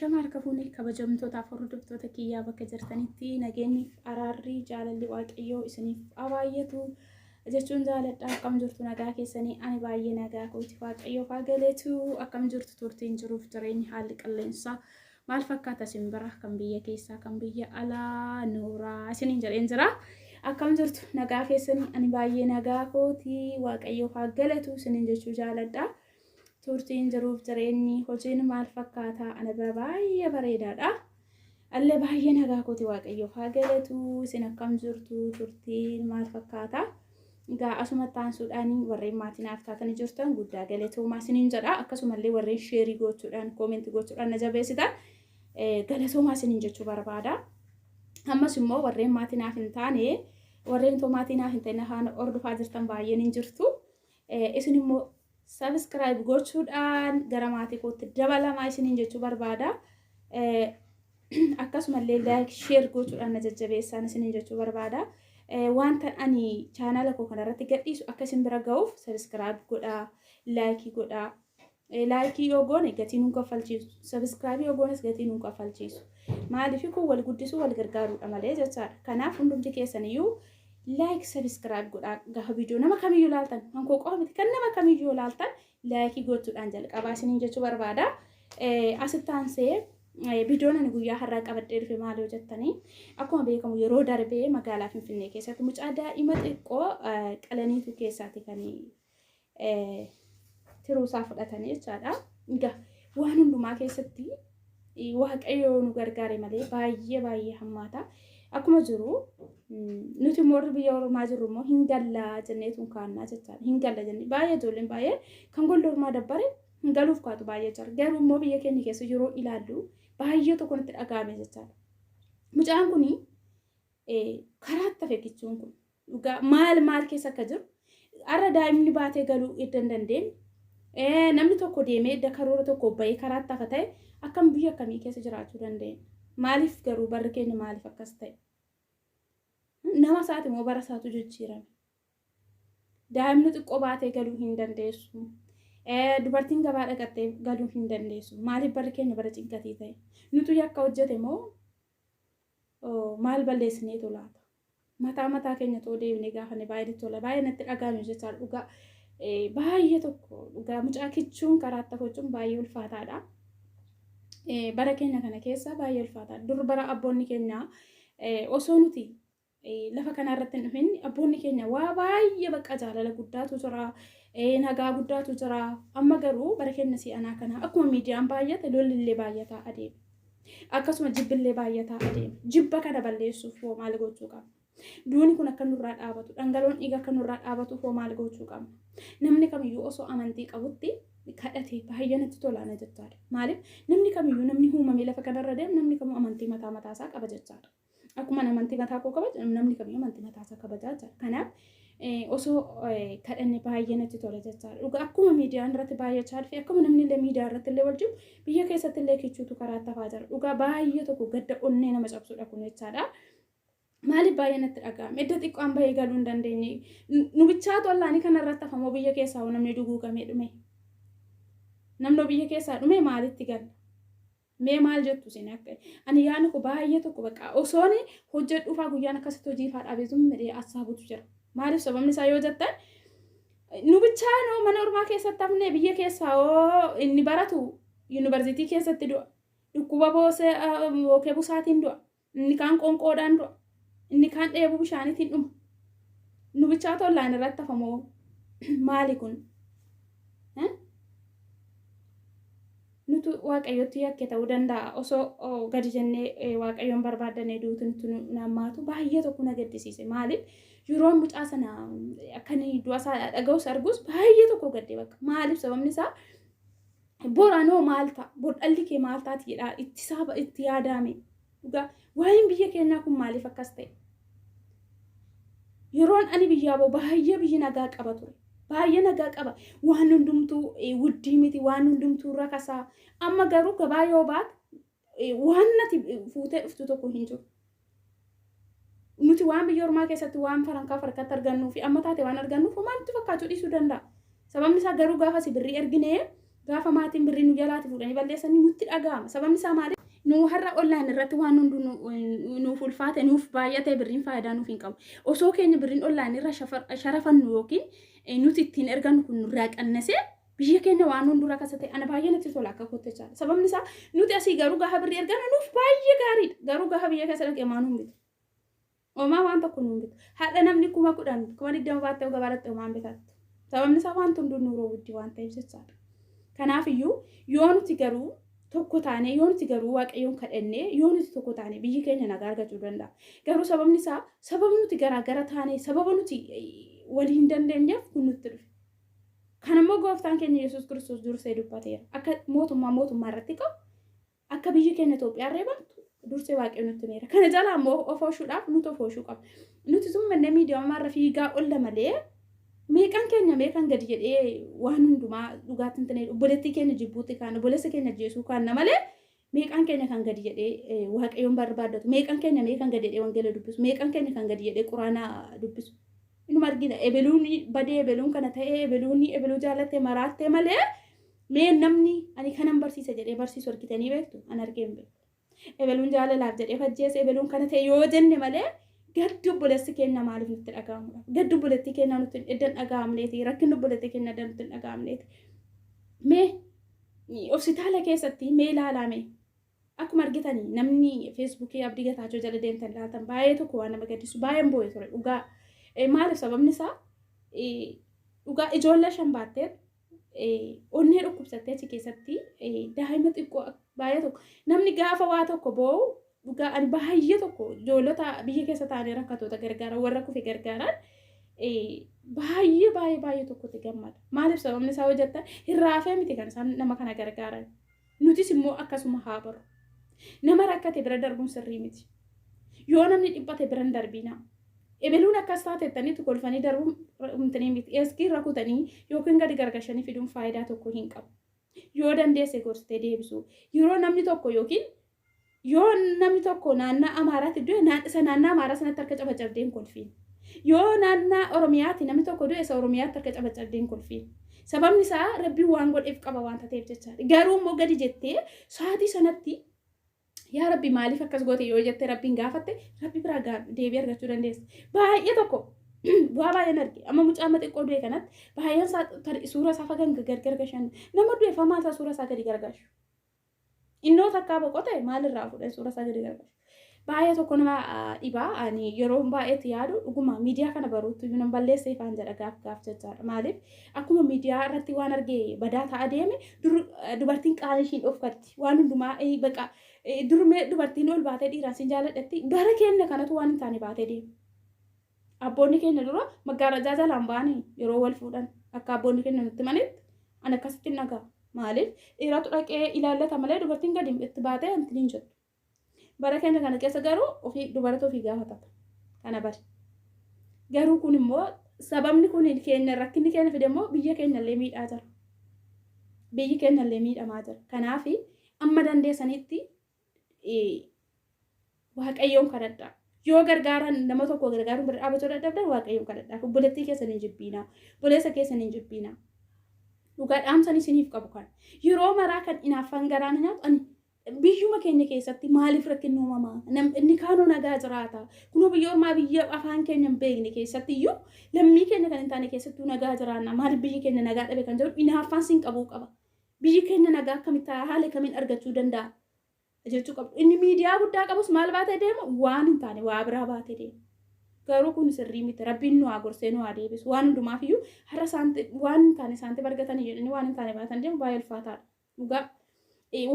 Ashama harka fuune kabajamtootaaf hordoftoota kiyyaa bakka jirtanitti nageenyiif araarri jaalalli Waaqayyoo isiniif haa baay'atu jechuun jaaladha. Akkam jirtu nagaa keessanii? Ani baay'ee nagaa kooti, Waaqayyoof haa galatu. Akkam jirtu turtiin jiruuf jireenyi haalli qilleensaa maal fakkaata isin bira, kan biyya keessaa kan biyya alaa nooraa isiniin jedheen jira. Akkam jirtu nagaa keessanii? Ani baay'ee nagaa kooti, Waaqayyoof haa galatu isiniin jechuu jaaladha. Turtiin jiruuf jireenyi hojiin maal fakkaata? Ana bira baay'ee bareedaadha. Allee baay'ee nagaa kooti, Waaqayyoof haa galatu. Isin akkam jirtu? Turtiin maal fakkaata? Egaa asumatti aansuudhaan warreen maatii naaf taatanii jirtan guddaa galatoomaa isiniin jedha. Akkasumallee warreen sheerii gochuudhaan koomentii gochuudhaan na jabeessitan galatoomaa isiniin jechuu barbaada. Ammas immoo warreen maatii naaf hin taane, warreen too maatii naaf hin ta'in afaan hordofaa jirtan baay'een hin jirtu. Isin immoo subscribe gochuudhaan gara maatii kootti dabalamaa isiniin jechuu barbaada. Akkasumallee like share gochuudhaan na jajjabeessaan isiniin jechuu barbaada. Wanta ani chaanaala koo kanarratti gadhiisu akka isin bira ga'uuf subscribe godhaa, like godhaa. Like yoo goone gatii nuun kaffalchiisu, subscribe yoo goones gatii nuun kaffalchiisu. Maaliif kun wal guddisuu wal gargaaruudha malee jechaadha. Kanaaf hundumti keessaniyyuu like subscribe godhaa. Gaafa viidiyoo nama kamiyyuu laaltan, kan koo qofa miti, kan nama kamiyyuu laaltan like gochuudhaan jalqabaa isiniin jechuu barbaada. Asitti aansee viidiyoon ani guyyaa har'aa qabadhee dhufe maal yoo jettanii, akkuma beekamu yeroo darbee magaalaa Finfinnee keessatti mucaa daa'ima xiqqoo qalaniitu keessaati kan tiruusaa fudhatanii jechaadha. Egaa waan hundumaa keessatti Waaqayyo nu gargaare malee baay'ee baay'ee hammaata. Akkuma jiru nuti immoo warri biyya ormaa jirru immoo hin gallaa jenneetu kaannaa jechaadha. Hin galla jennee baay'ee ijoolleen baay'ee kan golda ormaa dabbare hin galuuf kaatu baay'ee jira. Garuu immoo biyya keenya keessa yeroo ilaallu baay'ee tokko nutti dhaga'ame jechaadha. Mucaan kuni karaatti hafe kichuun kun dhugaa maal maal keessa akka jiru, har'a daa'imni baatee galuu edda hin dandeenye, namni tokko deemee edda karoora tokko bahee karaatti hafa ta'e, akkam biyya akkamii keessa jiraachuu dandeenya? Maaliif garuu barri keenya maaliif akkas ta'e? Nama isaati moo bara isaatu jijjiirame? Daa'imni xiqqoo baatee galuu hin dandeessu. Dubartiin gabaa dhaqattee galuu hin dandeessu. Maaliif barri keenya bara cinqatii ta'e? Nutu yakka hojjete moo maal balleessineetu laata? Mataa mataa keenya too deebinee gaafanne baay'ee tola. Baay'ee natti dhaga'ame jechaadha dhugaa. Baay'ee tokko dhugaa mucaa kichuun karaatti hafuuchuun baay'ee ulfaataadha. Bara keenya kana keessa baay'ee ulfaataadha. Dur bara abboonni keenya osoo nuti lafa kana irratti hin dhufin, abboonni keenya waa baay'ee bakka jaalala guddaatu jira, nagaa guddaatu jira. Amma garuu bara keenya si'anaa kana akkuma miidiyaan baay'ate lolli illee baay'ataa adeema. Akkasuma jibbillee baay'ataa adeema. Jibba kana balleessuuf hoo maal gochuu qabna? Duuni kun akka nurraa dhaabatu, dhangaloon dhiiga akka nurraa dhaabatuuf hoo maal gochuu qabna? Namni kamiyyuu osoo amantii qabutti kadhate baay'ee natti tolaana jechaadha. Maaliif namni kamiyyuu, namni uumamee lafa kanarra deemu namni kamuu amantii mataa mataasaa qaba jechaadha. Akkuma amantii mataa koo kabaju, namni kamiyyuu amantii mataasaa kabajaa jechaadha. Kanaaf osoo kadhanne baay'ee natti tola jechaadha. Dhugaa akkuma miidiyaan irratti baay'achaa dhufe, akkuma namni illee miidiyaa irratti illee wal jiru, biyya keessatti illee kichuutu karaa tafaa jira. Dhugaa baay'ee tokko gadda onnee nama cabsudha kun jechaadha. Maaliif baay'ee natti dhaga'ame? Edda xiqqoon bahee galuu hin dandeenye. Nu bichaatu allaanii kana irratti hafamoo biyya keessaa hoo namni duguugamee dhume? Namni biyya keessaa dhume maalitti gala? Mee maal jettu isin? Akka ani yaadni koo baay'ee tokko bakka osoon hojjedhuufaa guyyaan akkasitti hojii faa dhaabee zum jedhee assaabutu jira. Maaliif sababni isaa yoo jettan, nu bichaa noo mana ormaa keessatti hafnee, biyya keessaa hoo inni baratu yuunivarsiitii keessatti du'a. Dhukkuba boosee bookee busaatiin du'a. Inni kaan qoonqoodhaan du'a. Inni kaan dheebuu bishaaniitiin dhuma. Nu bichaa tollaan irratti hafamoo maali kun? Nutu Waaqayyotti yakke ta'uu danda'a. Osoo gadi jennee Waaqayyoon barbaadannee duutu nutti nammaatu baay'ee tokko na gaddisiise. Maaliif yeroo mucaa sana akka inni du'a isaa dhaga'us argus baay'ee tokko gadde bakka. Maaliif sababni isaa boranoo maal ta'a? Bor dhalli kee maal taati jedhaa itti saaba itti yaadaame. Dhugaa waa'een biyya keenyaa kun maaliif akkas ta'e? Yeroon ani biyyaa ba'u baay'ee biyyi nagaa qaba ture. Baay'ee nagaa qaba. Waan hundumtuu wuddii miti, waan hundumtuu rakasaa. Amma garuu gabaa yoo baate waan nati fuutee dhuftu tokko hin jiru. Nuti waan biyya ormaa keessatti waan farankaa farkatti argannuu fi amma taate waan argannuuf homaa nutti fakkaachuu dhiisuu danda'a. Sababni isaa garuu gaafa si birrii erginee Gaafa maatiin birrii nu jalaati fuudhanii balleessanii nutti dhaga'ama. Sababni isaa maali? Nu har'a online irratti waan hundu nuuf ulfaate, nuuf baay'ate, birriin faayidaa nuuf hin qabu. Osoo keenya birriin online irra sharafannu yookiin nuti ittiin ergannu kun nurraa qannasee biyya keenya waan hunduraa kasa ta'e ana baay'ee natti tola akka kootti jechaadha. Sababni isaa nuti asii garuu gaafa birrii ergannu nuuf baay'ee gaariidha. Garuu gaafa biyya keessa dhaqee maa nuun bitu? Homaa waan tokko nuun bitu. Har'a namni 10,000, 20,000 baattee gabaa dhaqxee homaa hin bitattu. Sababni isaa waan hunduu nuuroo guddii waan ta'eef jechaadha. Kanaaf iyyuu yoo nuti garuu tokko taane, yoo nuti garuu Waaqayyoon kadhannee, yoo nuti tokko taane biyyi keenya nagaa argachuu danda'a. Garuu sababni isaa sababa nuti garaagara taane, sababa nuti walii hin dandeenyeef kun nutti dhufe. Kanammoo gooftaan keenya Yesuus Kiristoos dursee dubbateera. Akka mootummaa mootummaa irratti qabu, akka biyyi keenya Itoophiyaa reebamtu dursee Waaqayyo nutti himeera. Kana jalaa immoo of oolchuudhaaf nuti of oolchuu qabna. Nuti sun manneen miidiyaa irra fiigaa olla malee meeqan keenya meeqan gadi jedhee waan hundumaa dhugaatti hin ta'e obboleettii keenya jibbuutti kaan, obboleessa keenya ajjeesuu kaan malee, meeqan keenya kan gadi jedhee Waaqayyoon barbaaddatu, meeqan keenya meeqan gadi jedhee wangeela dubbisu, meeqan keenya kan gadi jedhee quraana dubbisu? Inuma argina, ebeluun badee, ebeluun kana ta'ee, ebeluun ebeluu jaallattee maraattee malee mee namni ani kanan barsiisa jedhee barsiisu argitanii beektu? An argee hin beeku. Ebeluun jaalalaaf jedhee fajjeese, ebeluun kana ta'e yoo jenne malee gaddi obboleessi keenya maaliif nutti dhaga'amudha? Gaddi obboleettii keenya nutti eddan dhaga'amneeti, rakkinni obboleettii keenya eddan nutti dhaga'amneeti. Mee hospitaala keessatti mee ilaalame, akkuma argitanii namni Feesbuukii Abdii Gataachoo jala deemtan ilaaltan baay'ee tokko waan nama gaddisu, baay'een boo'e ture dhugaa. Maaliif? Sababni isaa dhugaa ijoollee shan baattee onnee dhukkubsattee achi keessatti daa'ima xiqqoo baay'ee tokko namni gaafa waa tokko boo'u dhugaa ani baay'ee tokko ijoollota biyya keessa taa'anii rakkatoota gargaaran, warra kufe gargaaran baay'ee baay'ee baay'ee tokkotti gammada. Maaliif? Sababni isaa hojjettan hirraafee miti kan isaan nama kana gargaaran. Nutis immoo akkasuma haa baru. Nama rakkate bira darbuun sirrii miti. Yoo namni dhiphate bira hin darbinaa. Ebeluun akkas taatettaniitu kolfanii darbuun humtanii miti. Eeskii rakutanii yookiin gadi gargashanii fiduun faayidaa tokko hin qabu. Yoo dandeesse gorsitee deebisuu. Yeroo namni tokko yookiin yoo namni tokko naannaa Amaaraatti du'e, isa naannaa Amaaraa sanatti harka cabacabdee hin kolfiin. Yoo naannaa Oromiyaatti namni tokko du'e, isa Oromiyaatti harka cabacabdee hin kolfiin. Sababni isaa Rabbiin waan godheef qaba waan ta'eef jechaadha. Garuu immoo gadi jettee sa'aatii sanatti yaa Rabbi maaliif akkas goote yoo jettee Rabbiin gaafatte, Rabbi biraa deebii argachuu dandeessa. Baay'ee tokko bu'aa baay'een arge. Amma mucaa amma xiqqoo du'e kanatti baay'een isaa suura isaa fagan gargar gashan, nama du'e famaa isaa suura isaa gadi gargashu. Innoo takkaa boqote maalirraa fuudhan suura isaa gadi gargashu? Baay'ee tokko nama dhibaa. Ani yeroo baay'eetti yaadu dhuguma miidiyaa kana baruutti iyyuu nan balleessa ifaan jedha gaaf gaaf jechaadha. Maaliif? Akkuma miidiyaa irratti waan arge badaa ta'a deeme. Dur dubartiin qaanii ishiin dhofkatti waan hundumaa, baqa durmee dubartiin ol baatee dhiiraan sin jaaladhatti. Bara keenya kanatu waan hin taane baatee deema. Abboonni keenya dura maggaarajaa jalaan ba'anii yeroo wal fuudhan, akka abboonni keenya nutti manitti ani akkasitti hin dhaga'a. Maaliif? Dhiiratu dhaqee ilaallata malee dubartiin gadi itti baatee wanti hin jettu. Bara keenya kana keessa garuu ofii dubaratu ofii gaafatata. Kana bari. Garuu kun immoo sababni kun keenya rakkinni keenya fide immoo biyya keenya illee miidhaa jira. Biyyi keenya illee miidhamaa jira. Kanaaf amma dandeessanitti Waaqayyoon kadhadhaa. Yoo gargaaran nama tokko gargaaruun bira dhaabachuu dadhabdan, Waaqayyoon kadhadhaa. Obboleettii keessan hin jibbiinaa. Obboleessa keessan hin jibbiinaa. Dhugaa dhaamsan isiniif qabu kan. Yeroo maraa kan inaaffaan garaa na nyaatu ani biyyuma keenya keessatti maaliif rakkinni uumamaa? Inni kaanuu nagaa jiraata. Kunoo biyya ormaa, biyya afaan keenya hin beekne keessatti iyyuu, lammii keenya kan hin taane keessattuu nagaa jiraanna. Maaliif biyyi keenya nagaa dhabe kan jedhu inaaffaan siin qabuu qaba. Biyyi keenya nagaa akkamitti haala kamiin argachuu danda'a jechuu qabu. Inni miidiyaa guddaa qabus maal baatee deema? Waan hin taane waa biraa baatee deema. Garuu kun sirrii miti. Rabbiin nu haa gorsee nu haa deebisu. Waan hundumaaf iyyuu har'a saanti waan hin taane saanti argatanii jedhanii waan hin taane baatan deemu baay'ee ulfaataadha. Dhugaa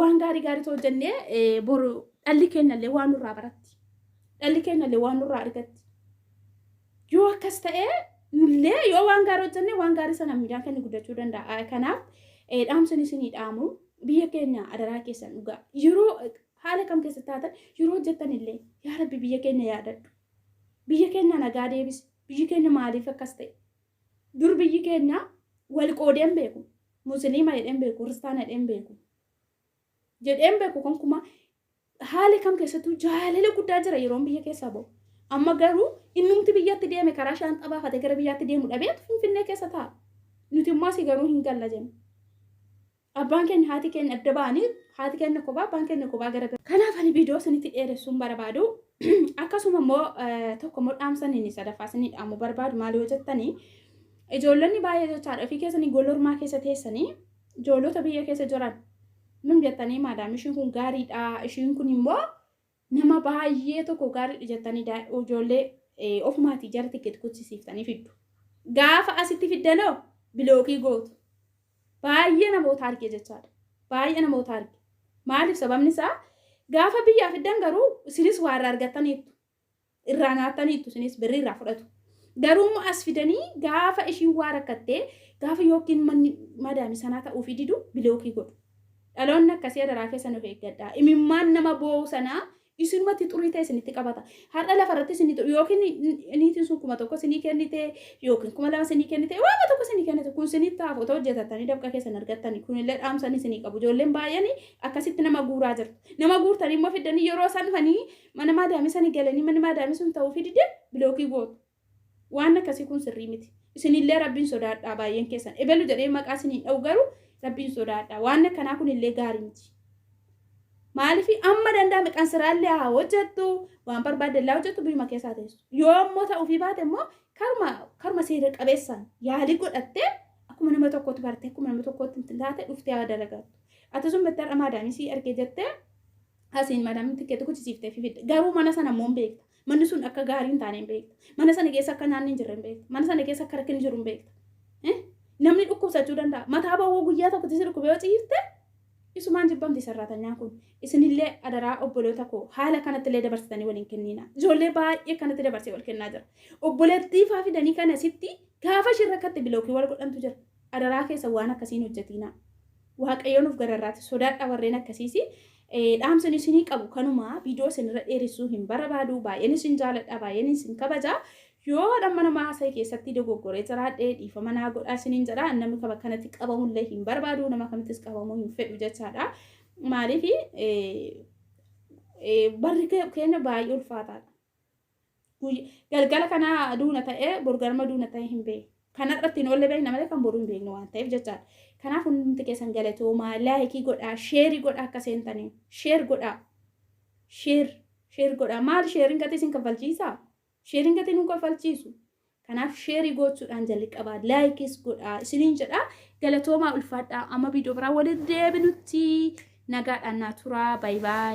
waan gaarii gaarii hojjennee boru dhalli keenya illee waan nurraa baratti. Dhalli keenya illee waan nurraa argatti. Yoo akkas ta'ee nullee yoo waan gaarii hojjenne, waan gaarii sana miidhaan keenya guddachuu danda'a. Kanaaf dhaamsan isinii dhaamu, biyya keenya adaraa keessan dhugaa yeroo haala kam keessatti taatan, yeroo hojjettan illee yaa Rabbi biyya keenya yaadadhu. Biyya keenya nagaa deebisi. Biyyi keenya maaliif akkas ta'e? Dur biyyi keenya wal qoodeen beeku. Musliima jedheen beeku, kiristaana jedheen beeku. Jedheen beeku konkuma haala kam keessattuu jaalala guddaa jira yeroon biyya keessaa bahu. Amma garuu innumti biyyatti deeme karaa shaanxaa baafatee gara biyyaatti deemu dhabeetu Finfinnee keessa taa'a. Nuti immoo asii garuu hin galla jenna. Abbaan keenya haati keenya adda ba'anii haati keenya kophaa abbaan keenya kophaa gara bira. Kanaaf ani viidiyoo isinitti dheeressuun barbaadu. Akkasuma immoo tokko immoo dhaamsan inni sadaffaa isinii dhaamu barbaadu maal yoo jettanii ijoollonni baay'ee jechaadha ofii keessanii golormaa keessa teessanii ijoollota biyya keessa jiran nun jettanii maadaam ishiin kun gaariidha ishiin kun immoo nama baay'ee tokko gaariidha jettanii ijoollee ofumaatii jara tikkeetti kuchisiiftanii fiddu. Gaafa asitti fiddanoo bilookii gootu. Baay'ee namoota arge jechaadha. Baay'ee namoota arge. Maaliif sababni isaa gaafa biyyaa fiddan garuu isinis waa irraa argattaniittu. Irraa nyaattaniittu isinis birrii irraa fudhatu. Garuu immoo as fidanii gaafa ishiin waa rakkattee gaafa yookiin manni madaami sanaa ta'uufii didu bilookii godhu. Dhaloonni akkasii adaraa keessan of eeggadhaa. Imimmaan nama boo'u sanaa isinumatti xurii ta'e isinitti qabata. Har'a lafa irratti isinii yookiin niitiin sun 1000 isinii kennite yookiin 2000 isinii kennite waama tokko isinii kennite kun isinitti hafu otoo hojjetattanii dafqa keessan argattanii kunillee dhaamsan isinii qabu. Ijoolleen baay'een akkasitti nama guuraa jirtu. Nama guurtanii immoo fiddanii yeroo isaan dhufanii mana maadaamii sanii galanii manni maadaamii sun ta'uufii dide bilookii gootu. Waan akkasii kun sirrii miti. Isinillee Rabbiin sodaadhaa baay'een keessan. Ebelu jedhee maqaa isiniin dha'u garuu Rabbiin sodaadhaa. Waan akkanaa kunillee gaarii miti. Maaliif amma danda'ame qansiraallee haa hojjettu waan barbaadde illee hojjettu biyyuma keessaa teessu. Yoo immoo ta'uufii baate immoo karuma karuma seera qabeessaan yaalii godhattee akkuma nama tokkotti bartee akkuma nama tokkotti hin taate dhuftee haa dalagattu. Ati sun beektaa har'a maadaamii sii argee jettee asiin maadaamii tikkeetti kuchisiiftee fi fidde. Garuu mana sana immoo hin beekta. Manni sun akka gaarii hin taane hin beekta. Mana sana keessa akka nyaanni hin jirre hin beekta. Mana sana keessa akka rakkinni jiru hin beekta. Namni dhukkubsachuu danda'a. Mataa bawwoo guyyaa tokkotti si dhukkubee yoo ciifte isumaan jibbamti sarraatanyaan kun. Isinillee adaraa obboloota koo haala kanatti illee dabarsitanii waliin kenniina. Ijoollee baay'ee kanatti dabarsee wal kennaa jira. Obboleettii faa fidanii kana sitti gaafa isheen rakkatte bilookii wal godhantu jira. Adaraa keessa waan akkasiin hojjetiinaa. Waaqayyoon of gararraatti sodaadha warreen akkasiisi. Dhaamsin isinii qabu kanuma viidiyoo isinirra dheeressuu hin barbaadu. Baay'een isin jaaladha baay'een isin kabaja. Yoo dhamma nama haasa'e keessatti dogoggoree jiraadhe dhiifama naa godhaa isiniin jedha. Namni kama kanatti qabamullee hin barbaadu nama kamittis qabamuu hin fedhu jechaadha. Maaliif barri keenya baay'ee ulfaataadha. Galgala kana duuna ta'ee borgarma duuna ta'ee hin beeknu. Kan har'a ittiin oolle beekna malee kan boruu hin beeknu waan ta'eef jechaadha. Kanaaf hundumti keessan galatoomaa laayikii godhaa sheerii godhaa akka seentanii sheer godhaa sheer sheer godhaa maal sheeriin gatii isin kaffalchiisaa sheeriin gatii nu kaffalchiisu. Kanaaf sheerii gochuudhaan jalqabaa laayikis godhaa isiniin jedha galatoomaa ulfaadhaa amma viidiyoo biraa walitti deebinutti nagaadhaan naa turaa baay baay.